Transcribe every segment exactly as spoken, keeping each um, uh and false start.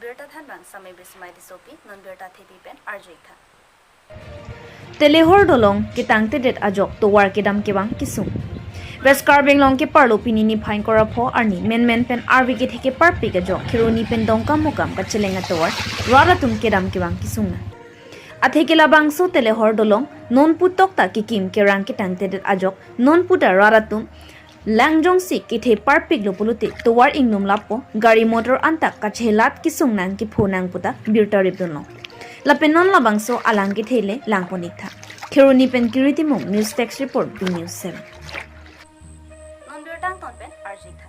Birta thanbang Samai Bismai Tissopi, non birta thepi pen arju-ik tha. Telehor dolong ketangtedet ajok tovar kedam kevang kesung. West Karbi Anglong keparlo pini niphai ingkoi ra pho arni menmen pen arve kethe keparpik ajok Kheroni pen Dongkamukam kacheleng atovar rat atum kedam kevang kesung nang. Athe ke labangso Telehor dolong nonpu tokta kekim kerang ketangtedet ajok nonpu ta rat atum lang jongsi kethe parpiklo pulote tovar ingnum lapu gari motor anta kachelat kesung nang kepho nang pu ta birta ripdunlong. Lapen non labangso alang kethe le langpon-ik tha. Kheroni pen Kiri Timung, News Desk Report, B News seven. Non birta angton pen arju-ik tha.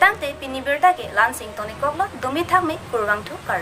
Tangte pini birta ke la-ansi ingtonik koklo, dumi thakme, kurvangthu, kardom.